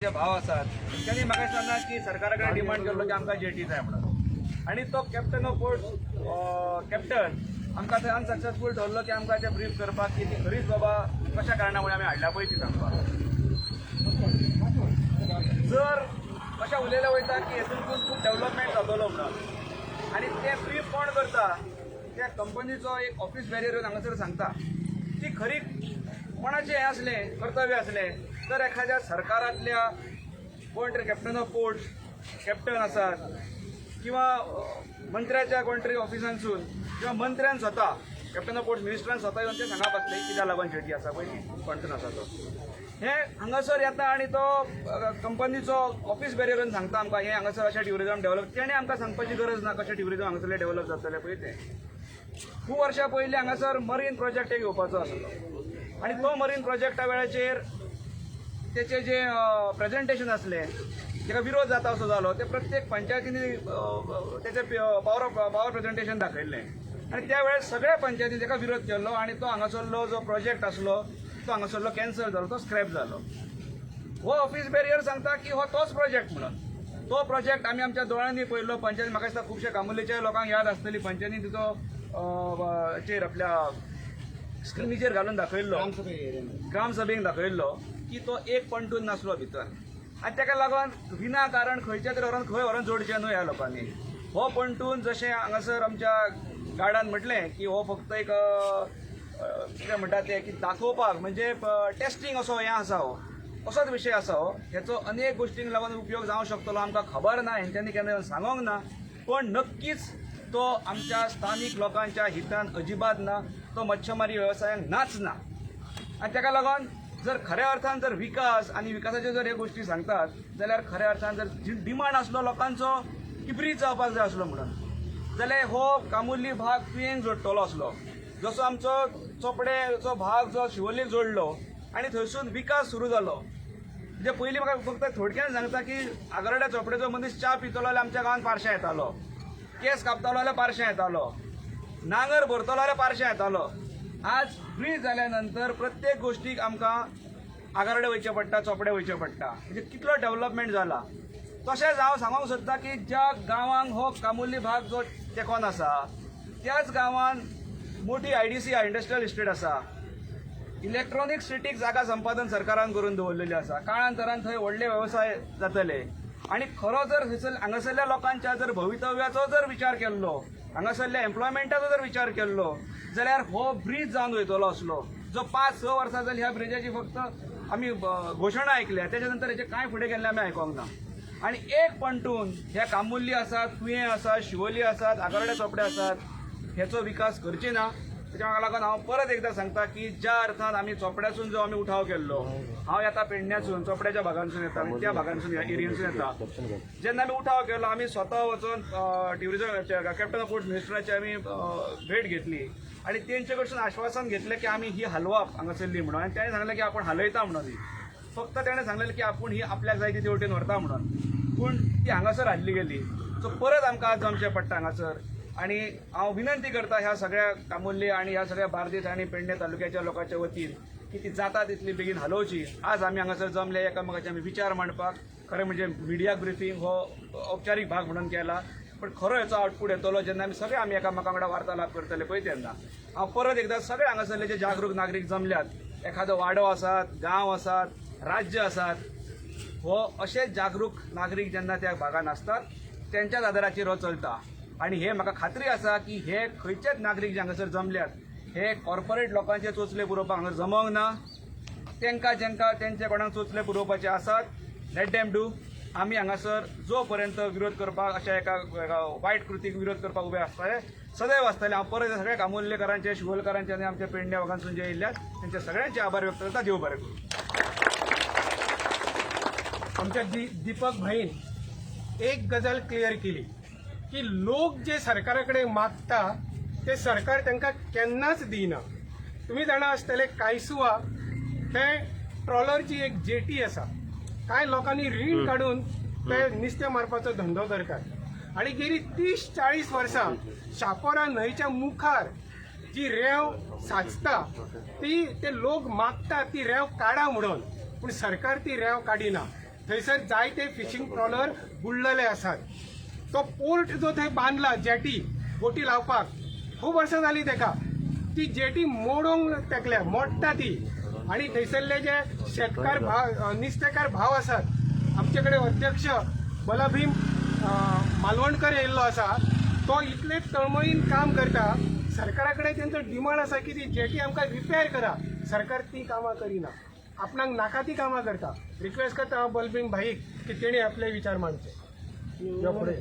जे भाव आसात त्यांनी म्हाका सांगला की सरकारा कडेन डिमांड केल्लो की आमकां जेटी जाय म्हणून. आनी तो कॅप्टन ऑफ पोर्ट कॅप्टन आमकां थंय अनसक्सेसफूल ठरलो की आमकां ते ब्रीफ करपाक की ती खरीच बाबा कशा कारणा मुळे आमी हाडल्या पळय ती सांगपाक. जर अशें उलयलें वयता की हेतून खूब डेव्हलपमेंट जातलो म्हणून, आनी ते ब्रीफ कोण करता, त्या कंपनीचो एक ऑफिस बॅरियर येवन हांगासर सांगता ती खरी कोणाचें हें आसलें कर्तव्य आसलें तर एखाद्या सरकारांतल्या कोण तरी कॅप्टन ऑफ पोर्ट कॅप्टन आसात किंवा मंत्र्याच्या कोण तरी ऑफिसांसून किंवा मंत्र्यान स्वता कॅप्टन ऑफ पोर्ट मिनिस्टरान स्वता येवन ते सांगप आसलें कित्याक लागून जेटी आसा पळय ती पंटून आसा तो हे हांगासर येता आनी तो कंपनीचो ऑफिस बॅरियर सांगता आमकां हें हांगासर अशें ट्युरिजम डेव्हलप. तेणें आमकां सांगपाची गरज ना कशें ट्युरिजम हांगासरलें डेव्हलप जातलें पळय तें. खूब वर्सां पयलीं हांगासर मरीन प्रोजेक्ट एक येवपाचो आसलो आनी तो मरीन प्रोजेक्टा वेळाचेर तेचे जे प्रेजेंटेशन आसलें ताका विरोध जाता असो जालो. ते प्रत्येक पंचायतींनी तेचें पावर प्रेजेंटेशन दाखयल्लें आनी त्या वेळार सगळ्या पंचायतींनी ताका विरोध केल्लो आनी तो हांगासरलो जो प्रोजेक्ट आसलो तो हांगासरलो कॅन्सल जालो, तो स्क्रॅप जालो. हो ऑफिस बॅरियर सांगता की हो तोच प्रोजेक्ट म्हणून. तो प्रोजेक्ट आमी आमच्या दोळ्यांनी पळयल्लो. पंचायत म्हाका दिसता खुबशे कामुर्लेच्या लोकांक याद आसतली, पंचायतीन तिचो चेर आपल्या स्क्रिनीचेर घालून दाखयल्लो, ग्रामसभेक दाखयल्लो की तो एक पंटून नासलो भितर. आनी ताका लागून विनाकारण खंयच्या तरी व्हरोन खंय व्हरोन जोडचें न्हय ह्या लोकांनी. हो पंटून जशें हांगासर आमच्या गार्डान म्हटलें की हो फक्त एक कितें म्हणटा तें की दाखोवपाक म्हणजे टेस्टींग असो हें आसा, हो असोच विशय आसा. हो हेचो अनेक गोश्टींक लागून उपयोग जावंक शकतलो आमकां खबर ना, हेंच्यांनी केन्ना येवन सांगोंक ना, पण नक्कीच तो आमच्या स्थानीक लोकांच्या हितान अजिबात ना, तो मच्छमारी वेवसायांक नाच ना. आनी ताका लागून जर खऱ्या अर्थान जर विकास आनी विकासाच्यो जर ह्यो गोश्टी सांगतात जाल्यार खऱ्या अर्थान जर डिमांड आसलो लोकांचो की ब्रीज जावपाक जाय आसलो म्हणून, जाल्यार हो कामुर्ली भाग तुयेंक जोडटलो आसलो, जसो आमचो चोपडेचो भाग जो शिवोलीक जोडलो आनी थंयसून विकास सुरू जालो. म्हणजे पयलीं म्हाका फक्त थोडक्यान सांगता की आगरड्या चोपडेचो मनीस च्या पितलो जाल्यार आमच्या गांवांत पारशां येतालो, केंस कापतलो जाल्यार पारशां येतालो, नांगर भरतलो जाल्यार पारशां येतालो. आज ब्रीज जाल्या नंतर प्रत्येक गोश्टीक आमकां आगारडे वयचें पडटा, चोपडे वयचें पडटा. म्हणजे कितलो डेव्हलपमेंट जाला. तशेंच हांव सांगूंक सोदता की ज्या गांवांक हो कामुर्ली भाग जो तेंकोन आसा त्याच गांवान मोठी आयडीसी इंडस्ट्रियल इस्टेट आसा, इलेक्ट्रॉनीक सिटीक जागा संपादन सरकारान करून दवरलेली आसा. काळांतरान थंय व्हडले वेवसाय जातले आनी खरो जर थंयसर हांगासरल्या लोकांच्या जर भवितव्याचो जर विचार केल्लो, हांगासरल्या एम्प्लॉयमेंटाचो जर विचार केल्लो जाल्यार हो ब्रीज जावन वयतलो आसलो. जो 5-6 वर्सां जाली ह्या ब्रिजाची फक्त आमी घोशणा आयकल्या, त्याच्या नंतर हेचे कांय फुडें गेल्लें आमी आयकोंक ना. आनी एक पंटून ह्या कामुर्ली आसात, तुयें आसात, शिवोली आसात, आगरडे चोपडे आसात, हेचो विकास करची ना. तेच्या लागून हांव परत एकदां सांगता की ज्या अर्थान आमी चोपड्यासून जो आमी उठाव केल्लो, हांव येता पेडण्यासून, चोपड्याच्या भागांसून येता, त्या भागांसून एरियेंसून येता, जेन्ना आमी उठाव केलो आमी स्वता वचून ट्युरिजम कॅप्टन ऑफ पोर्ट मिनिस्टराची आमी भेट घेतली आनी तेंचे कडसून आश्वासन घेतलें की आमी ही हालवप हांगासरली म्हणून. आनी तेणें सांगलें की आपूण हालयता म्हणून ही, फक्त तेणें सांगलें की आपूण ही आपल्याक जाय ती तेवटेन व्हरता म्हणून, पूण ती हांगासर हाडली गेली. सो परत आमकां आज जमचें पडटा हांगासर. आनी हांव विनंती करता ह्या सगळ्या कामुर्ली आनी ह्या सगळ्या बार्देस आनी पेडणे तालुक्याच्या लोकांच्या वतीन की ती जाता तितली बेगीन हालोवची. आज आमी हांगासर जमले एकामेकाचे आमी विचार मांडपाक. खरें म्हणजे मिडिया ब्रिफींग हो औपचारीक भाग म्हणून केला, पण खरो हेचो आउटपूट येतलो जेन्ना आमी सगळे आमी एकामेका वांगडा वार्तालाप करतले पळय तेन्ना. हांव परत एकदां सगळे हांगासरले जे जागरूक नागरीक जमल्यात, एखादो वाडो आसात, गांव आसात, राज्य आसात, हो अशे जागरूक नागरीक जेन्ना त्या भागान आसतात तेंच्याच आदाराचेर हो चलता. आनी हे म्हाका खात्री आसा की हे खंयचेच नागरीक जे हांगासर जमल्यात हे कॉर्पोरेट लोकांचे चोचले पुरोवपाक हांगा जमोंक ना. तेंकां जेंकां तेंचे कोणाक चोचले पुरोवपाचे आसात, let them do. आमी हांगासर जो पर्यंत विरोध करपाक अशा एका वायट कृतीक विरोध करपाक उबे आसतले, सदैव आसतले. हांव परत सगळ्या कामुर्लेकरांचे, शिवोलकारांचे आनी आमच्या पेडण्या भागांसून जे येयल्यात तेंचे सगळ्यांचे आभार व्यक्त करता. देव बरें करूं. आमच्या दीपक भाईन एक गजाल क्लियर केली की लोक जे सरकारा कडेन मागता ते सरकार तांकां केन्नाच दिना. तुमी जाणा आसतले कायसुवा हे ट्रॉलरची एक जेटी आसा. कांय लोकांनी रीण काडून ते नुस्तें मारपाचो धंदो करतात आनी गेली 30-40 वर्सां शापोरा न्हंयच्या मुखार जी रेंव साचता ती ते लोक मागतात ती रेंव काडा म्हणून, पूण सरकार ती रेंव काडिना. थंयसर जायते फिशींग ट्रॉलर बुडलेले आसात. तो पोर्ट जो थंय बांदला जेटी बोटी लावपाक खूब वर्सां जाली तेका, ती जेटी मोडूंक तेकल्या, मोडटा ती. आनी थंयसरले जे शेतकार भाव, नुस्तेकार भाव आसात, आमचे कडेन अध्यक्ष बलभीम मालवणकर येयल्लो आसा, तो इतले तळमळीन काम करता. सरकारा कडेन तेंचो डिमांड आसा की ती जेटी आमकां रिपेर करा. सरकार ती कामां करिना, आपणाक नाका ती कामां करता. रिक्वेस्ट करता हांव बलभीम भाईक की तेणी आपले विचार मांडचे. यो फुडें.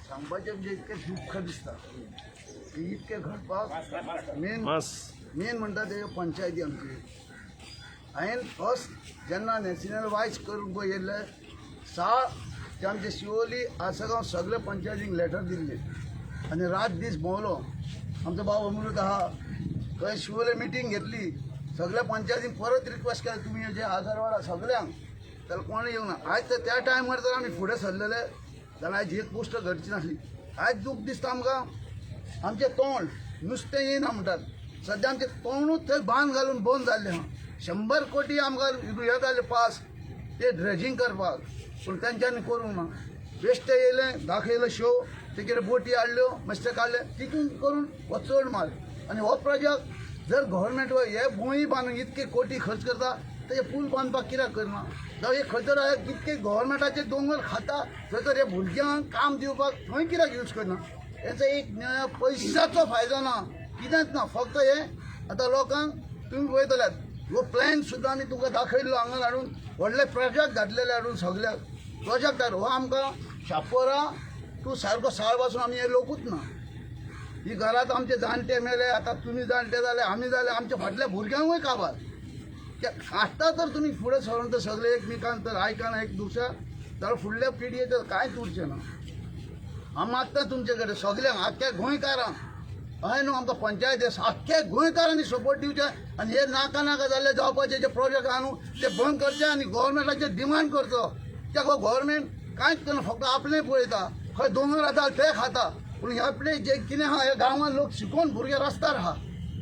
सांगपाचें म्हणजे इतकें दुख्ख दिसता की इतकें घडपाक मेन मेन म्हणटा ते पंचायती आमची. हांवें फर्स्ट जेन्ना नॅशनल वायज करूंक पळय येयल्ले साळ ते आमचे शिवोली आसगांव सगळे पंचायतींक लेटर दिल्ले आनी रात दीस भोंवलो. आमचो बाब अमृत आहा थंय शिवोले मिटींग घेतली, सगळ्या पंचायतींक परत रिक्वेस्ट केलें तुमी जे आगरवाडा सगळ्यांक, जाल्यार कोण येवंक ना. आयज तर त्या टायमार जर आमी फुडें सरलेले जाल्यार आयज ही गोश्ट घडची नासली. आयज दूख दिसता आमकां, आमचें तोंड नुस्तें येयना म्हणटात. सद्या आमचें तोंडूच थंय बांद घालून बंद जाल्लें आहा. 100 कोटी आमकां हें जालें पास ते ड्रेजींग करपाक, पूण तेंच्यांनी करूंक ना. बेश्टें येयलें दाखयलो शो, ते कितें बोटी हाडल्यो नुस्तें काडलें तितून करून हो चड माल. आनी हो प्रोजेक्ट जर गव्हर्मेंट हे भूंय बांदून इतके कोटी खर्च करता, ते पूल बांदपाक कित्याक करना? जावं हे खंय तर इतके गव्हर्मेंटाचे दोंगर खाता थंय तर हे भुरग्यांक काम दिवपाक थंय कित्याक यूज करना? हेचो एक पयशाचो फायदो ना, कितेंच ना. फक्त हे आतां लोकांक तुमी पळयतल्यात हो प्लॅन सुद्दां आमी तुमकां दाखयल्लो हांगा हाडून, व्हडले प्रोजेक्ट घातलेले हाडून सगल्याक प्रोजेक्ट हो आमकां शापोरा टू सारको साळ पासून आमी हे लोकूच ना. ही घरांत आमचे जाणटे मेले, आतां तुमी जाणटे जाले, आमी जाले, आमच्या फाटल्या भुरग्यांकूय काबार. आतां तर तुमी फुडें सरून तर सगळे एकमेकान तर आयकना एक दुसऱ्या, जाल्यार फुडल्या पिढयेक तर कांयच उरचें ना. हांव मागता तुमचे कडेन सगल्यांक, आख्ख्या गोंयकारांक, हय न्हू आमकां पंचायत आख्ख्या गोंयकारांनी सपोर्ट दिवचे आनी हे नाका नाका जाल्ले जावपाचे जे प्रोजेक्ट आहा न्हू ते बंद करचे आनी गव्हर्मेंटाचेर डिमांड करचो. त्या गव्हर्मेंट कांयच करना, फक्त आपलें पळयता, खंय दोंगर आसा ते खाता. पूण आपले जे कितें आहा ह्या गांवांत लोक शिकोवन भुरगे रस्त्यार आहा,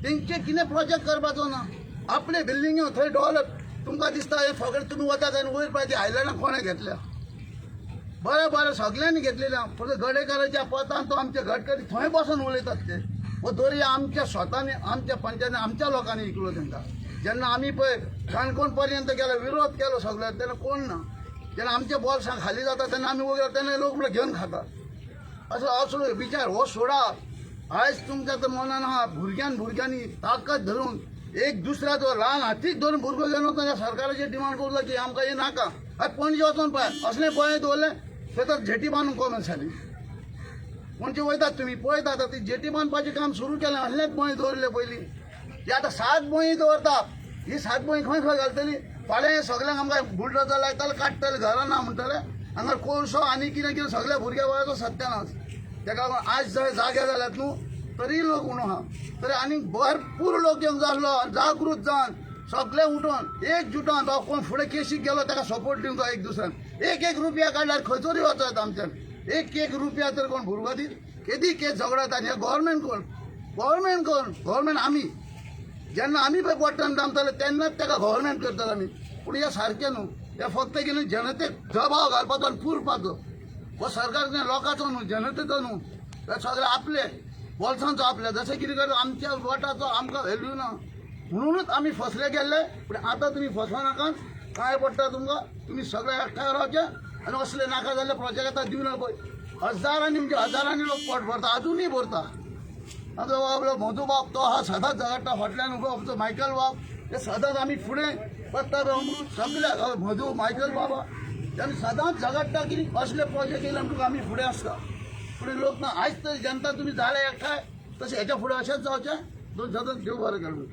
तेंचे कितें प्रोजेक्ट करपाचो ना. आपले बिल्डिंग्यो थंय डेवलप तुमकां दिसता हे फकत तुमी वतात आनी वयर पळय ती आयलंडां कोणें घेतल्या, बरें बरें सगल्यांनी घेतलेलें. फक्त गडेकाराच्या पतान तो आमचे गडकरी थंय बसून उलयतात ते. हो दर्या आमच्या स्वतानी, आमच्या पंचायतीन, आमच्या लोकांनी विकलो तांकां. जेन्ना आमी पळय काणकोण पर्यंत गेलो, विरोध केलो सगळ्याक, तेन्ना कोण ना. जेन्ना आमच्या बोल्सां खाली जाता तेन्ना आमी वगैरे तेन्ना लोक म्हणल्यार घेवन खाता. असो असलो विचार हो सोडा. आयज तुमच्या तर मनान आहा भुरग्यान भुरग्यांनी ताकद धरून एक दुसऱ्याचो ल्हान हातीक धरून भुरगो घेवन वचून सरकाराचेर डिमांड करूं की आमकां हें नाका. आयज पणजे वचोन पळय असलें पळय दवरलें थंय तर झेटी बांदून कॉमेंस जाली. पणजे वयतात तुमी पळयतात आतां ती जेटी बांदपाचें काम सुरू केलें, असलेंच बंय दवरलें पयलीं. ती आतां 7 बंयी दवरता, ही 7 बंयी खंय खंय घालतली? फाल्यां हे सगल्यांक आमकां बुलडोजर लायताले, काडटले, घरां ना म्हणटले, हांगा कोळसो आनी कितें कितें सगल्या भुरग्या बाळाचो सत्यानाश. तेका लागून आयज जंय जागे जाल्यात न्हू तरी लोक उणो आहा, तरी आनी भरपूर लोक येवंक जाल्लो जागृत जावन सगळे उठोन एक जुटान जावं कोण फुडें केशीक गेलो ताका सपोर्ट दिवंक जाय. एक दुसऱ्यान एक एक रुपया काडल्यार खंयतरी वचत आमच्यान. एक एक रुपया तर कोण भुरगो दीत केदी केस झगडत. आनी हे गव्हर्मेंट कोण, गव्हर्मेंट कोण, गव्हर्मेंट आमी जेन्ना आमी पळय बटन दामतले तेन्नाच ताका गव्हर्मेंट करतले आमी. पूण हे सारकें न्हू, हे फक्त कितें जनतेक दबाव घालपाचो आनी पुरपाचो. हो सरकार लोकांचो न्हू, जनतेचो न्हू, हे सगळे आपले बोल्सांचो आपले. जशें कितें करता आमच्या बोटाचो आमकां व्हॅल्यू ना, म्हणूनच आमी फसले गेल्ले. पूण आतां तुमी फसो नाका, कांय पडटा तुमकां, तुमी सगळे एकठांय रावचे आनी असले नाका जाल्ले प्रोजेक्ट आतां दिवना पळय. हजारांनी म्हणजे हजारांनी लोक पोट भरता, अजुनूय भरता. आमचो बाबलो मधू बाब तो आहा सदांच झगडटा फाटल्यान उबो, आमचो मायकल बाब हे सदांच आमी फुडें पत्ता अमृत सगळे मधू मायकल बाबा आमी सदांच झगडटा की असले प्रोजेक्ट येयले म्हणटकूच आमी फुडें आसता. फुडें लोक ना. आयज तर जनता तुमी जाले एकठांय तशें हेच्या फुडें अशेंच जावचें. दोन सदांच देव बरें करूं.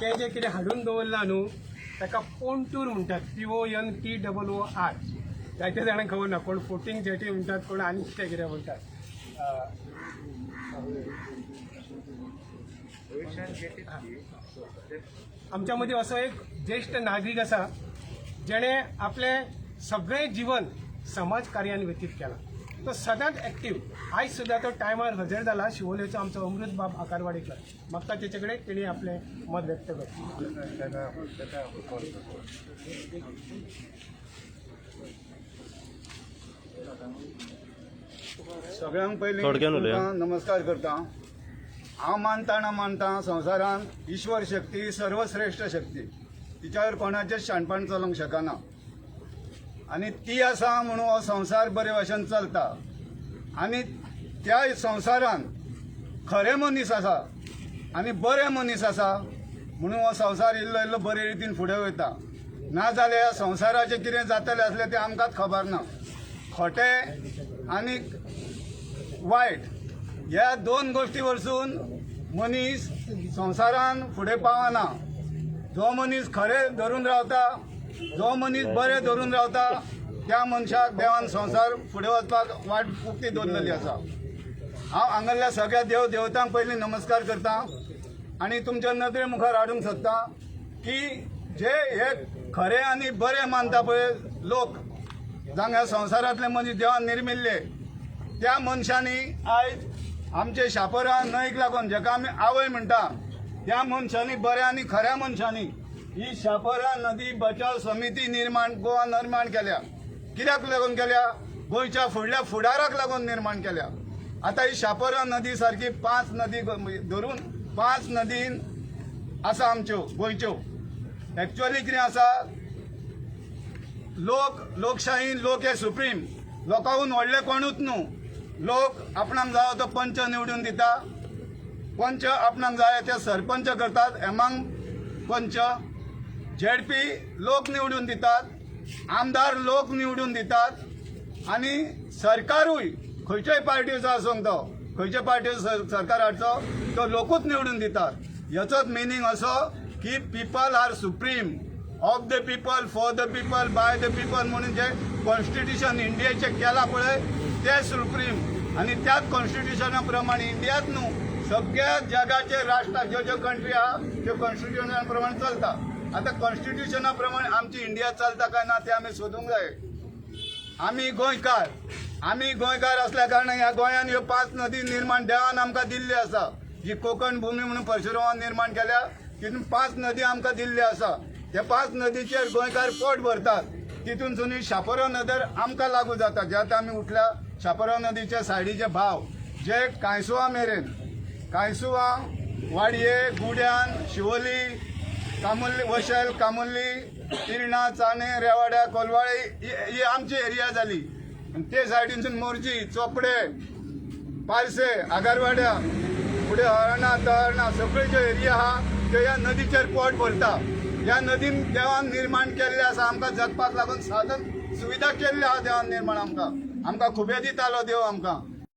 तें जें कितें हाडून दवरलां न्हू ताका पोंटूर म्हणटात, PONTOOR. जायते जाणांक खबर ना, कोण फोटींग जेटी म्हणटात, कोण आनी कितें कितें म्हणटात. आमच्या मदीं असो एक ज्येश्ठ नागरीक आसा जेणें आपलें सगळें जिवन समाज कार्यान व्यतीत केलां. तो सदांच एक्टीव. आयज सुद्दां तो टायमार हजर जाला. शिवोलेचो आमचो अमृत बाब आकारवाडीकर मागता तेचे कडेन तेणी आपलें मत व्यक्त करचें. सगळ्यांक पयलीं थोडक्यान उलया. तुमकां नमस्कार करता. हांव मानता ना मानता संवसारांत ईश्वर शक्ती सर्वश्रेश्ठ शक्ती, तिच्यावर कोणाचेच शाणपण चलोवंक शकना आनी ती आसा म्हणून हो संवसार बरे भशेन चलता. आनी त्या संवसारांत खरे मनीस आसा आनी बरे मनीस आसा म्हणून हो संवसार इल्लो इल्लो बरे रितीन फुडें वयता. ना जाल्यार संवसाराचें कितें जातलें आसलें तें आमकांच खबर ना. खोटें आनी वायट ह्या दोन गोश्टी वरसून मनीस संवसारान फुडें पावना. जो मनीस खरें धरून रावता, जो मनीस बरें धरून रावता, त्या मनशाक देवान संवसार फुडें वचपाक वाट उक्ती दवरलेली आसा. हांव हांगासरल्या सगळ्या देव देवतांक पयलीं नमस्कार करता आनी तुमच्या नदरे मुखार हाडूंक सोदता की जे हे खरे आनी बरे मानता पळय लोक, जांकां ह्या संवसारांतले मनीस देवान निर्मिल्ले, त्या मनशांनी आयज आमचे शापोरा न्हंयक लागून, जेका आमी आवय म्हणटा, त्या मनशांनी, बऱ्या आनी खऱ्या मनशांनी ही शापोरा नदी बचाव समिती निर्माण गोवा निर्माण केल्या. कित्याक लागून केल्या? गोंयच्या फुडल्या फुडाराक लागून निर्माण केल्या. आतां ही शापोरा नदी सारकी 5 नदी धरून 5 नदी आसा आमच्यो गोंयच्यो. एक्चुअली कितें आसा, लोक लोकशाही, लोक हे सुप्रीम, लोकांहून व्हडले कोणूच न्हू. लोक आपणाक जाय तो पंच निवडून दिता, पंच आपणाक जाय ते सरपंच करतात, एमांग पंच झेडपी लोक निवडून दितात, आमदार लोक निवडून दितात आनी सरकारूय खंयच्याय पार्टीचो आसूंक तो, खंयच्या पार्टीचो सरकार हाडचो तो लोकूच निवडून दितात. हाचोच मिनींग असो की people are supreme, of the people, for the people, by the people म्हणून जे कॉन्स्टिट्युशन इंडियेचें केलां पळय तें सुप्रीम. आनी त्याच कॉन्स्टिट्युशना प्रमाणे इंडियात न्हू सगळ्या जगाचे राष्ट्र ज्यो ज्यो कंट्री आहा त्यो कॉन्स्टिट्युशना प्रमाणे चलता. आतां कॉन्स्टिट्युशना प्रमाणे आमची इंडिया चलता काय ना तें आमी सोदूंक जाय. आमी गोंयकार, आमी गोंयकार असल्या कारणान ह्या गोंयान ह्यो 5 नदी निर्माण देवान आमकां दिल्ली आसा. जी कोंकण भूमी म्हणून परशुरामान निर्माण केल्या तितून 5 नदी आमकां दिल्ली आसा. त्या 5 नदीचेर गोंयकार पोट भरतात. तितूनसून शापोरा नदर आमकां लागू जाता. जे आतां आमी उठल्या शापोरा नदीच्या सायडीचे भाव जे कांयसुवा मेरेन, कांयसुवा, वाडये, गुड्यान, शिवोली, कामुल्ली, वशेल, कामुल्ली, तिर्णा, चाणे, रेवाड्या, कोलवाळे ही आमची एरिया जाली. आनी ते सायडीनसून मोरजी, चोपडे, पार्से, आगरवाड्या, फुडें हरणा, तळणा सगळी ज्यो एरिया आहा त्यो ह्या नदीचेर पोट भरता. ह्या नदीन देवान निर्माण केल्लें आसा आमकां जगपाक लागून साधन सुविधा केल्ली आहा देवान निर्माण. आमकां आमकां खुबे दितालो देव आमकां.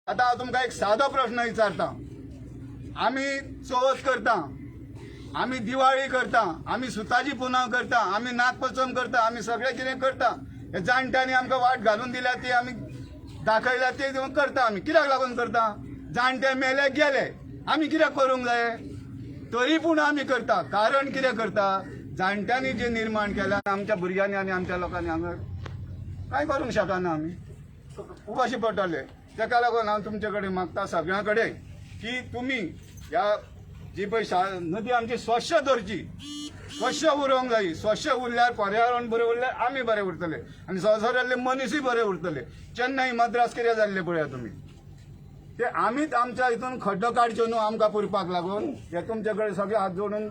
आतां हांव तुमकां एक सादो प्रश्न विचारता. आमी चवथ करता, आमी दिवाळी करता, आमी सुताची पुनव करता, आमी नागपंचम करता, आमी सगळें कितें करता. हे जाणट्यांनी आमकां वाट घालून दिल्या ती आमी दाखयल्या ती करता. आमी कित्याक लागून करता? जाणटे मेले गेले, आमी कित्याक करूंक जाय? तरी पूण आमी करता. कारण कितें करता? जाणट्यांनी जे निर्माण केल्या आमच्या भुरग्यांनी आनी आमच्या लोकांनी हांगा कांय करूंक शकना. आमी उपाशी पडटले. तेका लागून हांव तुमचे कडेन मागता सगळ्यां कडेन की तुमी ह्या जी पळय नदी आमची स्वच्छ दवरची, स्वच्छ उरोंक जाय. स्वच्छ उरल्यार पर्यावरण बरें उरल्यार आमी बरें उरतले आनी संवसारांतले मनीसूय बरे उरतले. चेन्नई, मद्रास कितें जाल्लें पळया तुमी. ते आमीच आमच्या हितून खड्डो काडच्यो न्हू आमकां पुरपाक लागून. हे तुमचे कडेन सगळे हात जोडून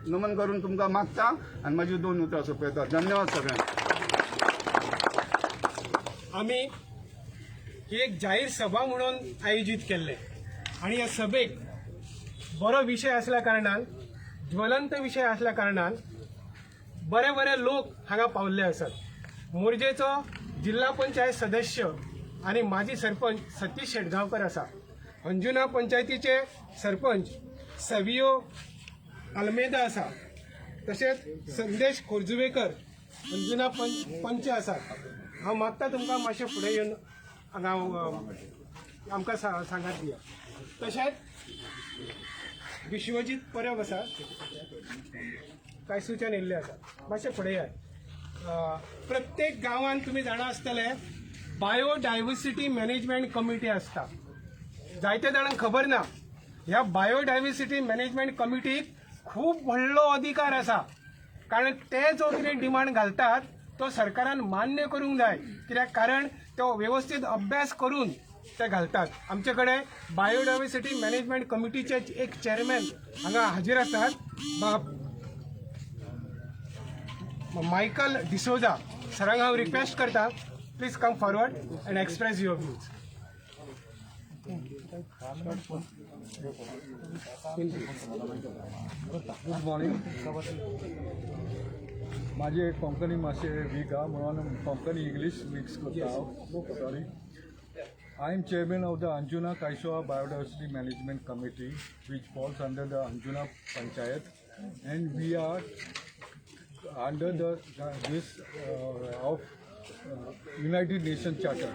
नमन करून तुमकां मागता आनी म्हजी 2 उतरां सोंपयता. धन्यवाद सगळ्यांक. आमी ही एक जाहीर सभा म्हणून आयोजीत केल्ले आनी ह्या सभेक बरो विशय आसल्या कारणान, ज्वलंत विशय आसल्या कारणान बरे बरे लोक हांगा पावल्ले आसात. मोरजेचो जिल्हा पंचायत सदस्य आनी माजी सरपंच सतीश शेटगांवकर आसा. अंजुना पंचायतीचे सरपंच सवियो आल्मेदा आसा. तशेंच संदेश खोर्जुवेकर अंजुना पंच आसात. हांव मागता तुमकां मातशें फुडें येवन हांगा आमकां सांगात दिया. तशेंच विश्वजीत परब आसा, कांयसूच्यान येयल्ले आसा. मातशें फुडें यात. प्रत्येक गांवांत तुमी जाणा आसतले बायोडायवर्सिटी मॅनेजमेंट कमिटी आसता. जायते जाणांक खबर ना, ह्या बायोडायवर्सिटी मॅनेजमेंट कमिटीक खूब व्हडलो अधिकार आसा, कारण ते जो कितें डिमांड घालतात तो सरकारान मान्य करूंक जाय, कित्याक कारण तो वेवस्थीत अभ्यास करून ते घालतात. आमचे कडेन बायोडायवर्सिटी मॅनेजमेंट कमिटीचे एक चेअरमॅन हांगा हाजीर आसात, मायकल डिसोजा सरांक हांव रिक्वेस्ट करता, please come forward and express your views. Good morning. माझे कोंकणी मातशें वीक आहा म्हणून कोंकणी इंग्लीश मिक्स करता हांव, sorry. I am chairman of the Anjuna Caissoa Biodiversity Management Committee, which falls under the Anjuna Panchayat, and we are under the this of United Nations Charter.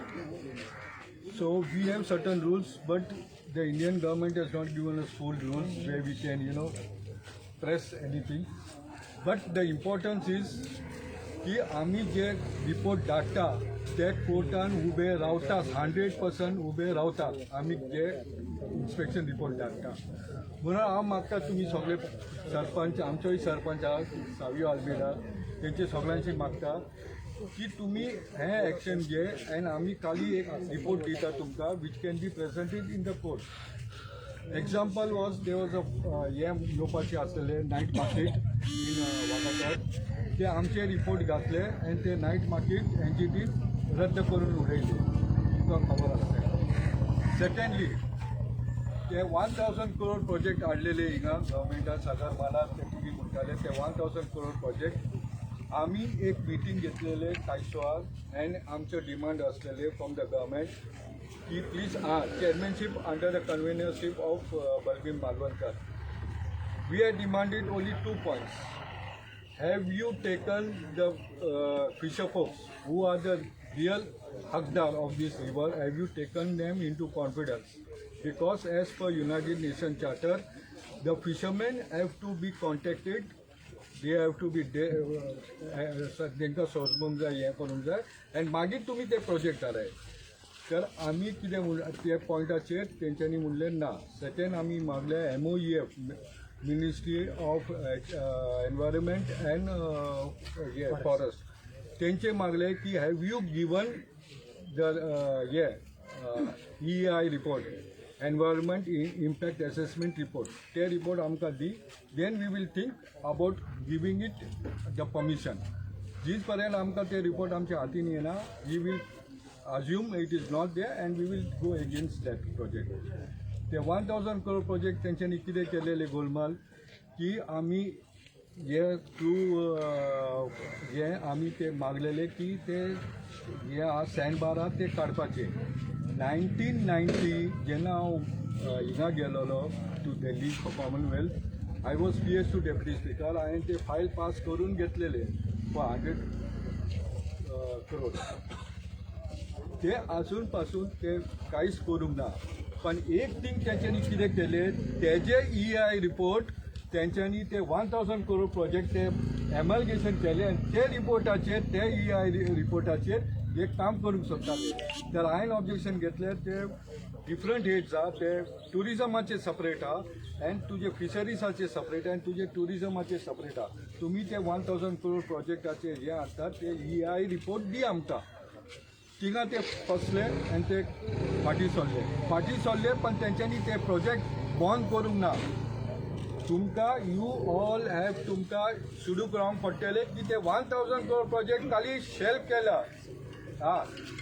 So we have certain rules, but the Indian government has not given us full rules where we can press anything. But the importance is की आमी जे report धाडटा ते कोर्टान उबे रावतात, 100% उबे रावतात आमी जे inspection report धाडटा. म्हणून हांव मागता तुमी सगळे सरपंच, आमचोय सरपंच आहा सावियो आल्मेडा, तेंचे सगळ्यांशी मागता की तुमी हें एक्शन घे आनी आमी खाली एक रिपोर्ट दिता तुमकां, which can be presented in the court. Example was, there was a हें येवपाचें आसलेलें नायट मार्केट इन वागातोर. ते आमचे रिपोर्ट घातले आनी ते नायट मार्केट एनजीटीन रद्द करून उडयले, तुमकां खबर आसतलें. सेकंडली, ते 1,000 करोड प्रोजेक्ट हाडलेले हिंगा गव्हर्मेंटान, सागर माला ते तुमी म्हणटाले ते 1,000 करोड प्रोजेक्ट, आमी एक मिटींग घेतलेले कायसोवार आनी आमचे डिमांड आसलेले फ्रॉम the government की प्लीज, आं, chairmanship under the convenership of Balbhim Malvankar. We have demanded only two points. Have you taken the fisher folks who are the real hakdar of this river, have you taken them into confidence? Because as per United Nations Charter, the fishermen have to be contacted, they have to be तांकां सोजमूंक जाय, हें करूंक जाय आनी मागीर तुमी ते project हाडाय. तर आमी कितें म्हण त्या पॉयंटाचेर तेंच्यांनी म्हणलें ना. सेकंड, आमी मागलें MOEF, Ministry of Environment and Forest, तेंचे मागले की have you given the हे EI report, environment impact assessment report, ते रिपोर्ट आमकां दी, then we will think about giving it the permission. जीच पर्यंत आमकां ते रिपोर्ट आमच्या हातीन येना, we will assume it is not there and we will go against that project. ते 1,000 crore project तेंच्यांनी कितें केलेले गोलमाल की आमी हे थ्रू हे आमी ते मागलेले की ते हे आहा सँड बार आहा ते काडपाचे. 1990 जेन्ना हांव हिंगा गेलोलो to Delhi for Commonwealth, I was PS to Deputy Speaker. हांवें ते फायल पास करून घेतलेले फॉर 100 करोड. ते आजून पासून ते कांयच करूंक ना. पण एक थींग, तेंच्यांनी कितें केलें, तेजे ईआय रिपोर्ट तेंच्यांनी ते 1,000 करोड प्रोजेक्ट ते एमलगेशन केले आनी ते रिपोर्टाचेर, ते ईआय रिपोर्टाचेर एक काम करूंक सोदताले. तर हांवें ऑब्जेक्शन घेतलें. ते डिफरंट हेड्स आहा, ते ट्युरिजमाचे सपरेट आहा आनी तुजे फिशरीजाचे सपरेट आनी तुजे ट्युरिजमाचे सपरेट आहा. तुमी ते 1,000 करोड प्रोजेक्टाचे जे हाडटात ते ईआय रिपोर्ट दी आमकां. थिंगा ते फसले आनी ते फाटीं सरले. फाटीं सरले, पण तेंच्यांनी ते प्रोजेक्ट बंद करूंक ना. तुमकां you all have तुमकां सुडूक रावंक पडटलें की ते 1,000 करोड प्रोजेक्ट खाली शेल्फ केला. हा,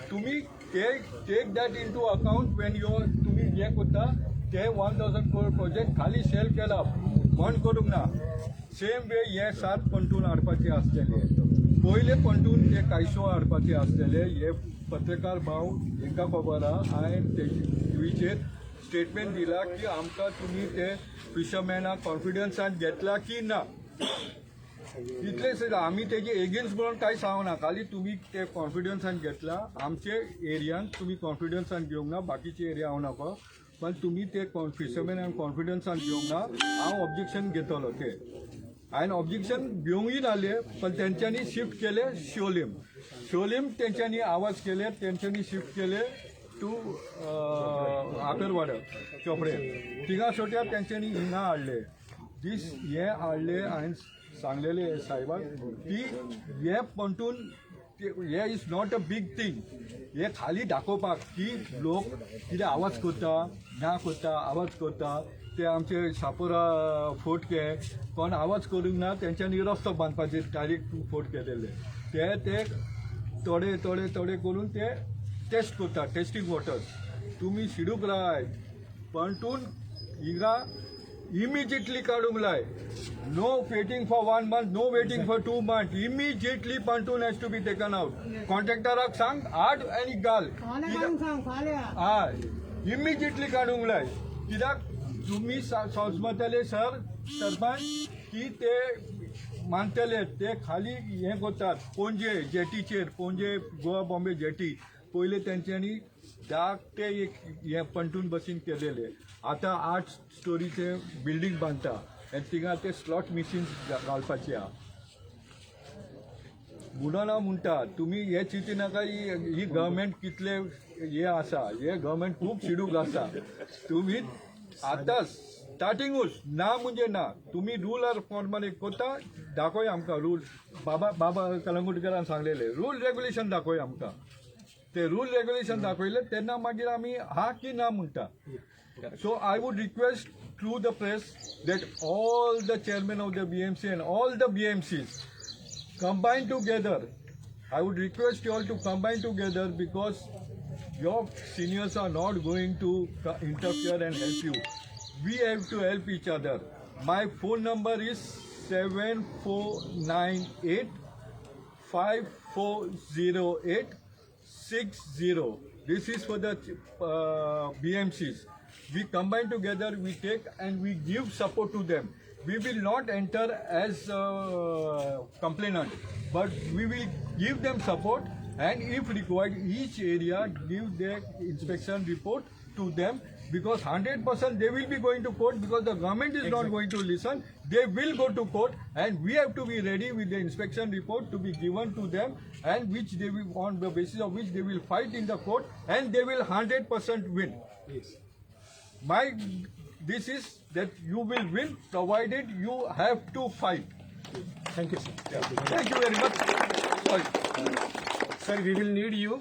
तुमी ते take that into account when your तुमी हें करता. ते 1,000 करोड प्रोजेक्ट खाली शेल्फ केला, बंद करूंक ना. सेम वे हे सात पंटून हाडपाचे आसलेले, पयले पंटून ते कायसो हाडपाचे आसलेले, हे पत्रकार भाव हेंकां खबर आहा. हांवें टिवीचेर स्टेटमेंट दिला की आमकां तुमी ते फिशरमॅनाक कॉन्फिडन्सान घेतला की ना, इतलें सुद्दां आमी तेजे एगेन्स्ट म्हणून कांय सांगना. खाली तुमी ते कॉन्फिडन्सान घेतला, आमचे एरियान तुमी कॉन्फिडन्सान घेवंक ना, बाकीचे एरिया हांव नाका, पण तुमी ते फिशरमॅनाक कॉन्फिडन्सान घेवंक ना, हांव ऑब्जेक्शन घेतलो. ते हांवें ऑब्जेक्शन घेवंकय नासलें, पण तेंच्यांनी शिफ्ट केले शिवोलीम. शिवोलीम तेंच्यांनी आवाज केले, तेंच्यांनी शिफ्ट केले टू आकरवाडो चोपडे. थिंगा सोट्या तेंच्यांनी हिंगा हाडले. दीस हे हाडले. हांवें सांगलेले साहेबाक की हे पंटून हे is not a big thing. हे खाली दाखोवपाक की लोक कितें आवाज करता ना करता, आवाज करता ते आमचे शापोरा फोट के कोण आवाज करूंक ना. तेंच्यांनी रस्तो बांदपाचे डायरेक्ट फोट केलेले ते ते थोडे थोडे थोडे करून ते टेस्ट करता, टेस्टींग वॉटर्स. तुमी शिडूक राय पंटून हिंगा इमिजिएटली काडूंक लाय. No waiting for one month, no waiting for 2 month. Immediately pontoon has to be taken out. कॉन्ट्रॅक्टराक सांग हाड आनी घाल. हय, इमिजिएटली काडूंक लाय. कित्याक तुमी समजतले सर, सरपंच, की ते मानतले ते खाली हें करतात. पणजे जेटीचेर, पणजे गोवा बॉम्बे जेटी पयले तेंच्यांनी धाकटे एक हें पंटून बसीन केलेले. आतां 8 स्टोरीचे बिल्डींग बांदता आनी थिंगा ते स्लॉट मिशीन घालपाची आहा. म्हणून हांव म्हणटा, तुमी हे चिंतिनाका. ही ही गव्हर्मेंट कितले हे आसा, हे गव्हर्मेंट खूब शिडूक आसा. तुमी आतां स्टार्टिंगूच ना म्हणजे ना. तुमी रूल आर फॉर्मल एक करता, दाखय आमकां रूल. बाबा बाबा कलंगुटकरान सांगलेले रूल रेगुलेशन दाखय आमकां. ते रूल रेगुलेशन दाखयले तेन्ना मागीर आमी हा की ना म्हणटा. So I would request through the press that all the chairman of the BMC and all the BMCs combine together. I would request you all to combine together because your seniors are not going to interfere and help you. We have to help each other. My phone number is 7498 5408 60. This is for the BMCs. We combine together, we take and we give support to them. We will not enter as complainant, but we will give them support and if required, each area give their inspection report to them, because 100% they will be going to court, because the government is not going to listen. They will go to court and we have to be ready with the inspection report to be given to them, and which they will, on the basis of which they will fight in the court and they will 100% win. My this is that you will win provided you have to fight. Thank you, sir. Thank you very much. Sorry. Sir, we will need you.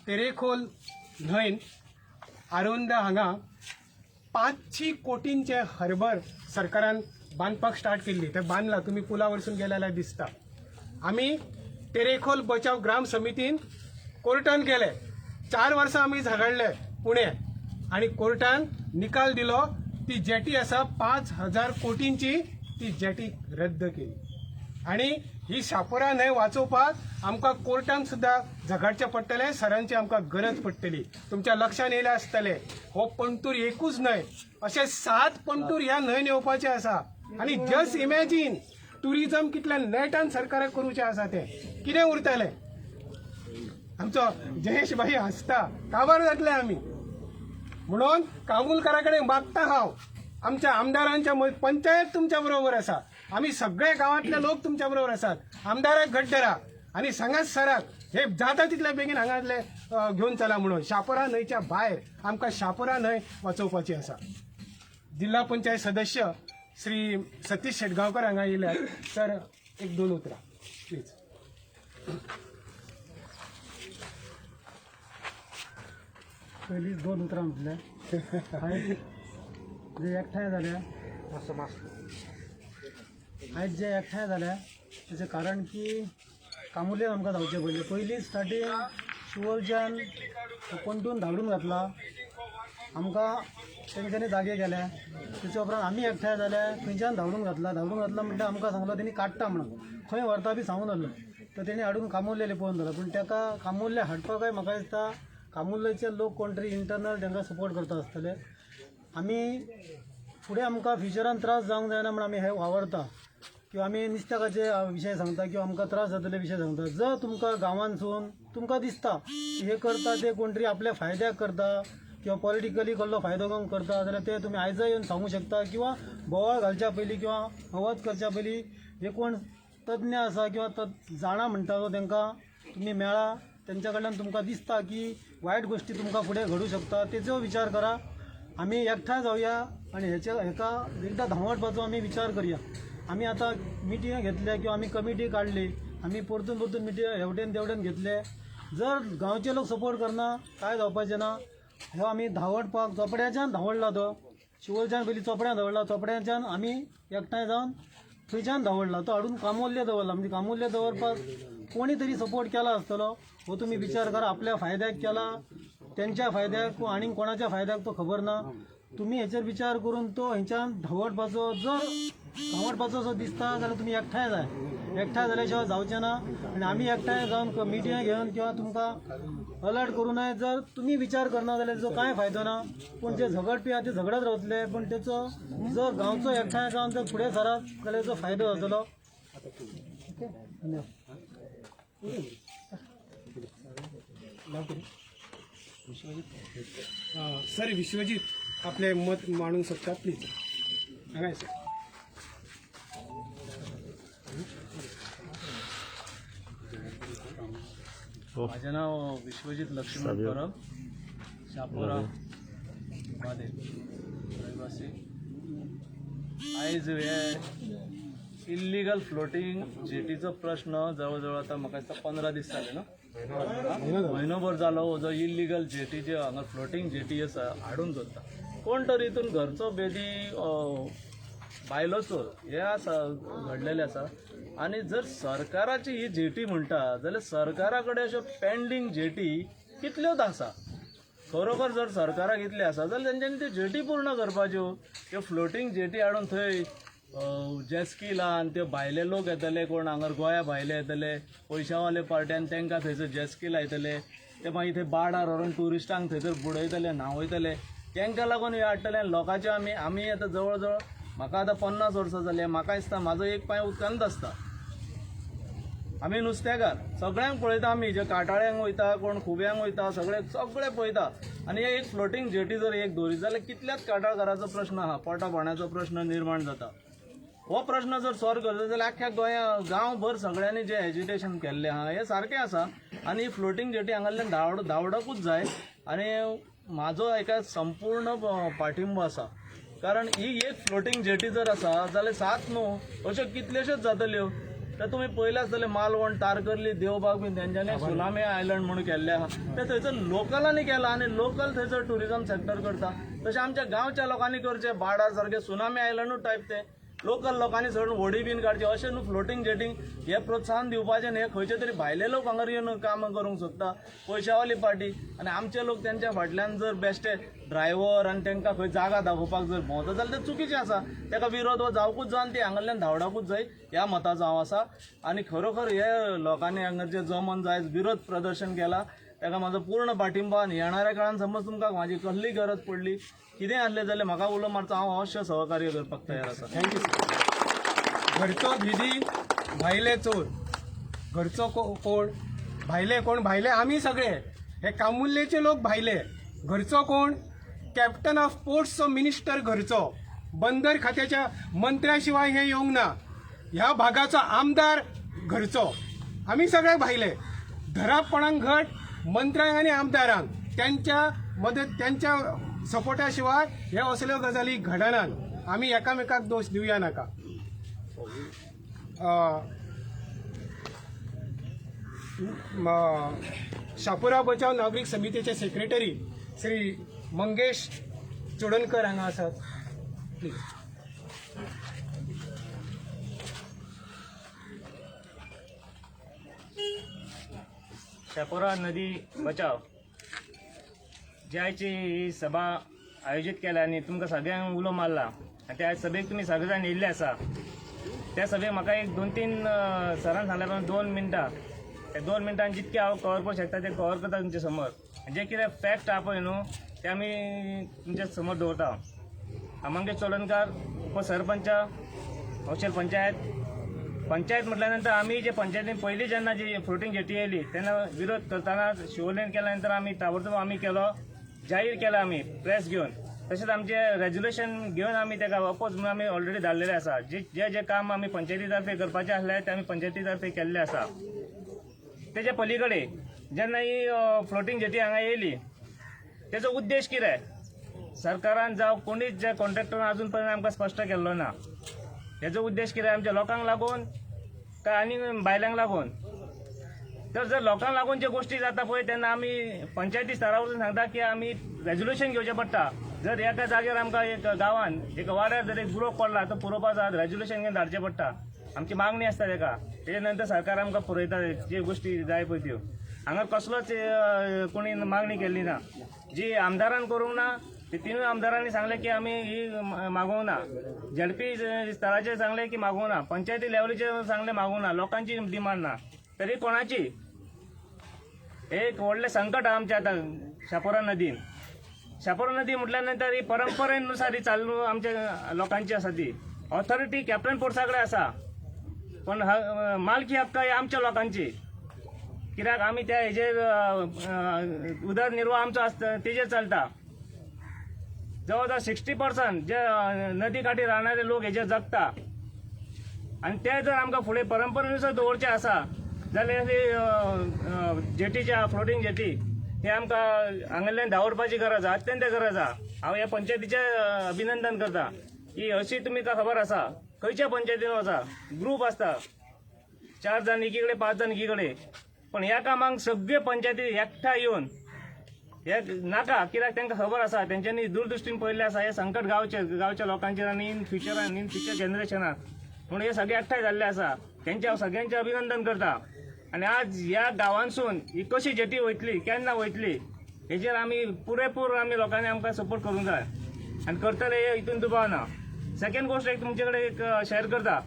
Terekhol न्हंयन आरोंदा हांगा 500 कोटींचे harbour सरकारान बांदपाक start केल्ली. ते बांदला, तुमी पुला वरसून गेले जाल्यार दिसता. आमी तेरेखोल बचाव ग्राम समितीन कोर्टान गेले. 4 वर्सां आमी झगडले पुणे आनी कोर्टान निकाल दिलो, ती जेटी आसा 5,000 कोटींची, ती जेटी रद्द केली. आनी ही शापोरा न्हंय वाचोवपाक आमकां कोर्टान सुद्दां झगडचें पडटलें. सरांची आमकां गरज पडटली. तुमच्या लक्षात येयलें आसतलें, हो पंटूर एकूच न्हय, अशे सात पंटूर ह्या न्हंयन येवपाचे आसा. आनी जस्ट इमॅजीन, टुरिझम कितल्या नेटान सरकाराक करूचें आसा तें. कितें उरतलें? आमचो जयेश भाई हांसता. काबार जातले आमी. म्हणून कामुलकारा कडेन मागता हांव, आमच्या आमदारांच्या पंचायत तुमच्या बरोबर आसा, आमी सगळे गांवांतले लोक तुमच्या बरोबर आसात. आमदाराक घट धरा आनी सांगात सराक, हे जाता तितले बेगीन हांगातले घेवन चला म्हणून. शापोरा न्हंयच्या भायर आमकां शापोरा न्हंय वाचोवपाची आसा. जिल्हा पंचायत सदस्य श्री सतीश शेटगांवकर हांगा येयल्यात. सर, एक दोन उतरां प्लीज. पयलींच दोन उतरां म्हटल्यार, आयज जे एकठांय जाल्या, आयज जे एकठांय जाल्या तेचें कारण की कामुर्लेन आमकां धांवचें पडलें. पयलीं स्टार्टींग शिवोलच्यान पंटून धाडून घातला आमकां, तेंच्यांनी जागे केले. तेच्या उपरांत आमी एकठांय जाले, थंयच्यान धांवडून घातला. धांवडून घातला म्हणल्यार आमकां सांगलो तेणी काडटा म्हणून, खंय व्हरता बी सांगून आसलो. तर तेणी हाडून कामुर्ले लिपोवन दवरला. पूण ताका कामुर्ले हाडपाकय म्हाका दिसता कामुर्लेचे लोक कोण तरी इंटरनल तांकां सपोर्ट करता आसतले. आमी फुडें आमकां फ्युचरान त्रास जावंक जायना म्हण आमी हे वावरता किंवा आमी नुस्त्याकाचे विशय सांगता किंवा आमकां त्रास जातले विशय सांगता. जर तुमकां गांवांतसून तुमकां दिसता की हे करता ते कोण तरी आपल्या फायद्याक करता. किंवा पॉलिटिकली कसलो फायदो घेवंक करता जाल्यार ते तुमी आयजय येवन सांगू शकता किंवा बोवाळ घालच्या पयलीं किंवा आवाज करच्या पयलीं जे कोण तज्ञ आसा किंवा जाणा म्हणटा तो तांकां तुमी मेळा, तेंच्या कडल्यान तुमकां दिसता की वायट गोश्टी तुमकां फुडें घडूं शकता तेजो विचार करा. आमी एकठांय जावया आनी हेच्या हेका एकदां धांवटपाचो आमी विचार करया. आमी आतां मिटिंगां घेतले किंवा आमी कमिटी काडली, आमी परतून परतून मिटिंग हेवटेन तेवटेन घेतले, जर गांवचे लोक सपोर्ट करना काय जावपाचें ना. हो आमी धांवडपाक चोपड्याच्यान धांवडला, तो शिवोलच्यान पयलीं चोपड्यां धांवडला, चोपड्याच्यान आमी एकठांय जावन थंयच्यान धांवडला, तो हाडून कामोर्ले दवरला. म्हणजे कामोर्ले दवरपाक कोणी तरी सपोर्ट केला आसतलो, हो तुमी विचार करा. आपल्या फायद्याक केला, तेंच्या फायद्याक आनी कोणाच्या फायद्याक तो खबर ना. तुमी हेचेर विचार करून तो हेंच्यान धांवडपाचो जर धांवडपाचो असो दिसता जाल्यार तुमी एकठांय जाय, एकठांय जाल्या शिवाय जावचें ना. आनी आमी एकठांय जावन मिटिंगां घेवन किंवा तुमकां अलर्ट करूनय जर तुमी विचार करना जाल्यार तेजो कांय फायदो ना. पूण जे झगडपी आहा ते झगडत रावतले, पूण तेचो जर गांवचो एकठांय जावन जर फुडें सरत जाल्यार तेजो फायदो जातलो. ओके, धन्यवाद. सर विश्वजीत आपले मत मांडूंक सोदता, प्लीज हांगा सर. माझे नाव विश्वजीत लक्ष्मण परब, शापोरा बादेल रहिवासी. आयज हे इल्लिगल फ्लोटींग जेटीचो प्रश्न जवळ जवळ आतां म्हाका दिसता 15 दीस जाले न्हू, म्हयनोभर जालो. हो जो इल्लिगल जेटी जे हांगा फ्लोटींग जेटी आसा हाडून दवरता कोण तरी हितून घरचो बेदी बायलो चोर हे आसा घडलेलें आसा. आनी जर सरकाराची ही जेटी म्हणटा जाल्यार सरकारा कडेन अश्यो पेंडींग जेटी कितल्योच आसा. खरोखर जर सरकाराक इतले आसा जाल्यार तेंच्यांनी त्यो जेटी पूर्ण करपाच्यो. त्यो फ्लोटींग जेटी हाडून थंय जेस्की लावन त्यो भायले लोक येतले, कोण हांगा गोंया भायले येतले पयशावाले पार्ट्यान तांकां थंयसर जेस्की लायतले, ते मागीर थंय बाडार व्हरून ट्युरिस्टांक थंयसर बुडयतले, न्हांवयतले, तांकां लागून हे हाडटले. आनी लोकांचे आमी आमी आतां जवळ जवळ म्हाका आतां 50 वर्सां जाली, म्हाका दिसता म्हाजो एक पांय उदकांत आसता. आमी नुस्तेकार सगळ्यांक पळयता, आमी जे काटाळ्यांक वयता, कोण खुब्यांक वयता, सगळे सगळे पळयता. आनी एक फ्लोटींग जेटी जर एक दवरीत जाल्यार कितल्याच काटाळकाराचो प्रश्न आहा, पोटा पाण्याचो प्रश्न निर्माण जाता. हो प्रश्न जर सॉल्व करता जाल्यार आख्ख्या गोंया गांवभर सगळ्यांनी जे एजिटेशन केल्लें आहा हें सारकें आसा. आनी फ्लोटींग जेटी हांगांतल्यान धांवडकूच जाय. आनी म्हाजो हेका संपूर्ण पाठिंबो आसा, कारण ही एक फ्लोटींग जेटी जर आसा जाल्यार 7 न्हू अश्यो कितल्योश्योच जातल्यो. तर तुमी पळयलें आसतलें मालवण, तारकर्ली, देवबाग बीन तेंच्यांनी सुनामी आयलंड म्हणून केल्लें आहा, तें थंयसर लोकलांनी केलां आनी लोकल थंयसर ट्युरिजम सेक्टर करता. तशें आमच्या गांवच्या लोकांनी करचें, बाडार सारकें सुनामी आयलंडूच टायप तें लोकल लोकांनी सोडून व्हडी बीन काडची, अशें न्हू फ्लोटींग जेटींग हे प्रोत्साहन दिवपाचें न्ही. हे खंयचे तरी भायले लोक हांगा येवन कामां करूंक सोदता, पयशावाली पार्टी, आनी आमचे लोक तेंच्या फाटल्यान जर बेश्टे ड्रायव्हर आनी तांकां खंय जागा दाखोवपाक जर भोंवता जाल्यार तें चुकीचें आसा. ताका विरोध हो जावकूच जाय आनी ती हांगांतल्यान धांवडाकूच जाय ह्या मताचो हांव आसा. आनी खरोखर हे लोकांनी हांगा जे जमन जाय विरोध प्रदर्शन केला ताका म्हाजो पूर्ण पाठिंबो. आनी येणाऱ्या काळान समज तुमकां म्हाजी कसली गरज पडली कितें आसलें जाल्यार म्हाका उलो मारचो, हांव अवश्य सहकार्य करपाक तयार आसा. Thank you sir. घरचो भिदी भायले चोर, घरचो कोण भायले कोण, भायले आमी सगळे हे कामुल्लेचे लोक भायले. घरचो कोण, कॅप्टन ऑफ पोर्ट्सचो मिनिस्टर घरचो, बंदर खात्याच्या मंत्र्या शिवाय हे येवंक ना. ह्या भागाचो आमदार घरचो, आमी सगळे भायले. धराप कोणाक घट, मंत्र्यांक आनी आमदारांक, त्यांच्या मदत त्यांच्या सपोर्टा शिवाय हे असल्यो गजाली घडनात. आमी एकामेकाक दोश दिवया नाका. शापोरा बचाव नागरीक समितीचे सेक्रेटरी श्री मंगेश चोडणकर हांगा आसात, प्लीज. शापोरा नदी बचाव ज्याची ही सभा आयोजीत केल्या आनी तुमकां सगळ्यांक उलो मारला आनी त्या सभेक तुमी सगळे जाण येयल्ले आसा. त्या सभेक म्हाका एक 2-3 सरान सांगल्या प्रमाणे 2 मिनटां, त्या 2 मिनटान जितकें हांव कवर करूंक शकता तें कवर करता तुमच्या समोर. जे कितें फॅक्ट आहा पळय न्हू ते आमी तुमच्या समोर दवरता. मंगेश चोडणकार, उपसरपंच, हौशेल पंचायत. पंचायत म्हटल्या नंतर आमी जे पंचायतीन पयलीं जेन्ना जी फ्लोटींग जेटी येयली तेन्ना विरोध करतना शिवोलेन केल्या नंतर आमी ताबडतोब आमी केलो. जाहीर केला आमी प्रेस घेवन. तशेंच आमचें रेजोल्युशन घेवन आमी ताका अपोज म्हणून आमी ऑलरेडी धाडलेलें आसा. जे जे जे काम आमी पंचायती तर्फे करपाचें आसलें तें आमी पंचायती तर्फे केल्लें आसा. तेच्या पलीकडे जेन्ना ही फ्लोटींग जेटी हांगा येयली तेजो उद्देश कितें, सरकारान जावं कोणीच जे कॉन्ट्रॅक्टरान अजून पर्यंत आमकां स्पश्ट केल्लो ना. हेजो उद्देश कितें, आमच्या लोकांक लागून काय आनी भायल्यांक लागून? तर जर लोकांक लागून ज्यो गोश्टी जाता पळय तेन्ना आमी पंचायती स्तरा वचून सांगता की आमी रेजोल्युशन घेवचें पडटा. जर एका जाग्यार आमकां एक गांवान एका वाड्यार जर एक गुरोक पडला तो पुरोवपाचो आसा, रेजोल्युशन घेवन धाडचें पडटा. आमची मागणी आसता तेका. तेजे नंतर सरकार आमकां पुरयता ज्यो गोश्टी जाय पळय त्यो. हांगा कसलोच कोणी मागणी केल्ली ना, जी आमदारान करूंक ना ते तिनूय आमदारांनी सांगलें की आमी ही मागोवंक ना. झेडपी स्तराचेर सांगलें की मागोवंक ना, पंचायती लेवलीचेर सांगलें मागोवंक ना, लोकांची डिमांड ना. तरी कोणाची एक व्हडलें संकट आहा आमच्या आतां शापोरा नदीन. शापोरा नदी म्हटल्या नंतर ही परंपरेनुसार ही चालू आमच्या लोकांची आसा. ती ऑथॉरिटी कॅप्टन पोर्ट्सा कडेन आसा, पण मालकी हक्क ही आमच्या लोकांची. कित्याक आमी त्या हेजेर उदरनिर्वाह आमचो आसता तेजेर चलता. जवळ जवळ 60% जे नदी काठी रावणारे लोक हेजेर जगता आनी ते जर आमकां फुडें परंपरेनुसार दवरचे आसा जाल्यार ही जेटीच्या फ्लोटींग जेटी हे आमकां हांगल्यान धांवरपाची गरज आसा, अत्यंत गरज आसा. हांव ह्या पंचायतीचें अभिनंदन करता की अशी तुमी खबर आसा खंयच्या पंचायतीन वचा ग्रूप आसता 4 जाण एकीकडे 5 जाण एकीकडे, पण ह्या कामाक सगळे पंचायती एकठांय येवन हे नाका, कित्याक तांकां खबर आसा तेंच्यांनी दूरदृश्टीन पळयल्लें आसा हें संकट गांवच्या लोकांचेर आनी इन फ्युचरान इन फ्युचर जनरेशनाक, म्हणून हे सगळे एकठांय जाल्ले आसा. तेंचे हांव सगळ्यांचें अभिनंदन करता. आनी आज ह्या गांवांसून ही कशी जेटी वयतली केन्ना वयतली हेजेर आमी पुरेपूर आमी लोकांनी आमकां सपोर्ट करूंक जाय आनी करतले हे हितून दुबाव ना. सेकंड गोश्ट एक तुमचे कडेन एक शेअर करता.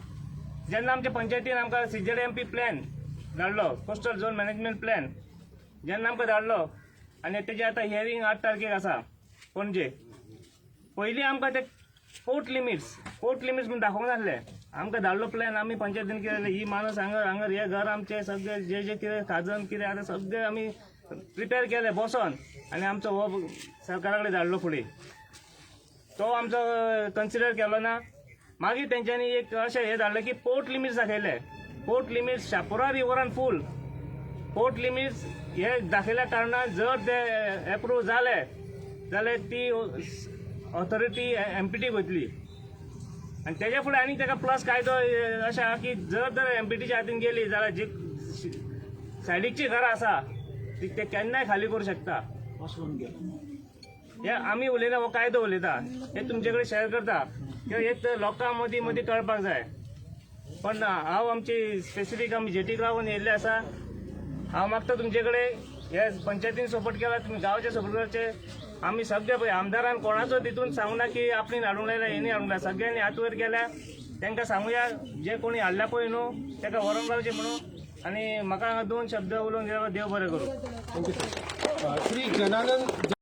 जेन्ना आमच्या पंचायतीन आमकां CZMP plan धाडलो, कोस्टल झोन मॅनेजमेंट प्लॅन जेन्ना आमकां धाडलो आनी तेजें आतां हियरींग 8 तारखेक आसा पणजे. पयलीं आमकां ते पोर्ट लिमिट्स म्हणून दाखोवंक नासले. आमकां धाडलो प्लॅन, आमी पंचायतीन कितें ही मानस हांगा हांगा हे घर आमचें सगळें जे जे कितें खाजन कितें आतां सगळें आमी प्रिपेर केलें बसोन आनी आमचो हो सरकारा कडेन धाडलो फुडें. तो आमचो कन्सिडर केलो ना. मागीर तेंच्यांनी एक अशें हें धाडलें की पोर्ट लिमिट्स दाखयले. पोर्ट लिमिट्स शापोरा रिवरान फूल पोर्ट लिमिट्स हे दाखयल्या कारणान जर ते एप्रूव जाले जाल्यार ती ऑथॉरिटी एमपीटीक वयतली आनी तेज्या फुडें आनी ताका प्लस कायदो अशें आहा की जर तर एमपीटीच्या हातीन गेली जाल्यार जी सायडीकची घरां आसा ती ते केन्नाय खाली करूं शकता. हे आमी उलयना, हो कायदो उलयता, हे तुमचे कडेन शेअर करता कित्याक हे लोकां मदीं मदीं कळपाक जाय. पण हांव आमची स्पेसिफीक आमी जेटीक लागून येयल्ले आसा. हांव मागता तुमचे कडेन हे पंचायतीन सपोर्ट केला, तुमी गांवचे सपोर्ट करचे. आमी सगळे पळय आमदारान कोणाचो तितून सांगूना की आपणें हाडूंक लायला हेणी हाडूंक लायला, सगळ्यांनी हात वयर केल्या. तांकां सांगुया जे कोणी हाडल्या पळय न्हू ताका व्हरोंक लावचें म्हणून. आनी म्हाका हांगा 2 शब्द उलोवन गेल्यार देव बरें करूं. Thank you sir. Shri Jananand.